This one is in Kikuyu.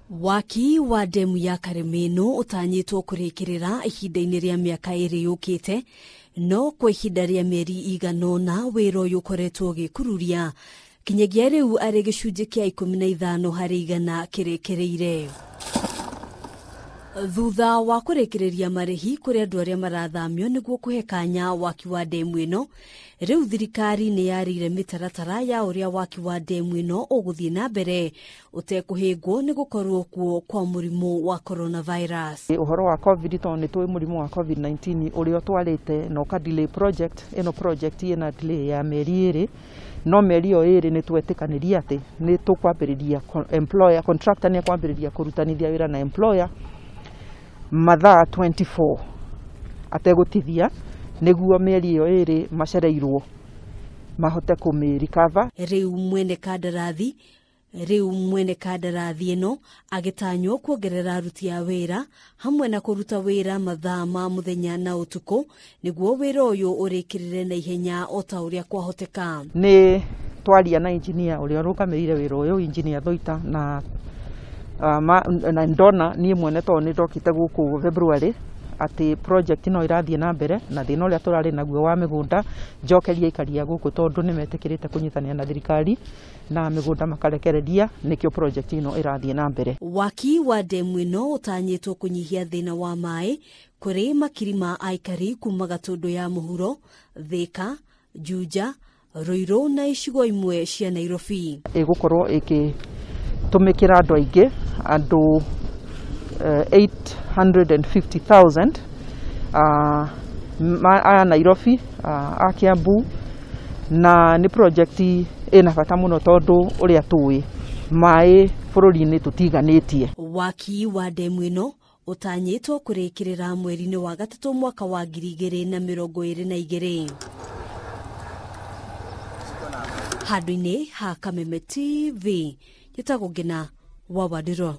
Waki wa ndemu ya Karĩmĩnũ ũtanyĩtwo kũrĩkĩrĩra ihinda-inĩ rĩa mĩaka 2 yũkĩte, no kwa ihinda rĩa mĩeri igana ũna wĩra ũyũ ũkoretwo ũgĩkururia kinyagia rĩu arĩ gĩcunjĩ kĩa 15 harĩ igana kĩrĩkĩrĩire. Thutha wa kũrĩkĩrĩria marĩhi kũrĩ andũ arĩa marathamio nĩguo kũhe kanya waki wa ndemu ĩno, rĩu thirikari nĩ yarĩire mĩtaratara ya ũrĩa waki wa ndemu ĩno ũgũthiĩ na mbere ũtekũhĩngwo nĩ gũkorwo kuo kwa mũrimũ wa coronavirus. Ũhoro wa COVID, tondũ nĩ tũĩ mũrimũ wa COVID-19 ũrĩa ũtwarĩte na ũka delay project ĩno, project ĩna delay ya mĩeri 2, no mĩeri ĩyo 2 nĩ twetĩkanĩria atĩ nĩ tũkwambĩrĩria employer, contractor nĩ ekwambĩrĩria kũrutanithia wĩra na employer mathaa 24 ategũtithia, nĩguo mĩeri ĩyo 2 macereirwo mahote kũmĩ recover. Rĩu mwene kandarathi ĩno agĩtanywo kuongerera aruti a wĩra hamwe na kũruta wĩra mathaa ma mũthenya na ũtukũ nĩguo wĩra ũyũ ũrĩkĩrĩre na ihenya o ta ũrĩa kwahoteka. Nĩ twaria na engineer ũrĩa ũrũgamĩrĩire wĩra ũyũ, engineer Thoita, na na ndona niĩ mwene tondũ nĩ ndokĩte gũkũ February atĩ project no ĩrathiĩ na mbere, na thĩna ũrĩa tũrarĩ naguo wa mĩgũnda njokeria aikari a gũkũ tondũ nĩ metĩkĩrĩte kũnyitanĩra na thirikari na mĩgũnda makarekereria, nĩkĩo project ĩno ĩrathiĩ na mbere. Waki wa ndemu ĩno ũtanyĩtwo kũnyihia thĩna wa maĩ kũrĩ makiri ma aikari kuma Gatũndũ ya mũhuro, Thĩka, Juja, Ruiru na icigo imwe cia Nairobi. Ĩgũkorwo ĩgĩtũmĩkĩra andũ aingĩ, andũ 850,000 a Nairobi, a Kiambu, na nĩ project ĩna bata mũno tondũ ũrĩa tũĩ maĩ bũrũri-inĩ tũtiganĩtie. Waki wa ndemu ĩno ũtanyĩtwo kũrĩkĩrĩra mweri-inĩ wa gatatũ mwaka wa 2022. Handũ-inĩ ha Kameme TV, njĩtagwo Ngina wa Wandirũ.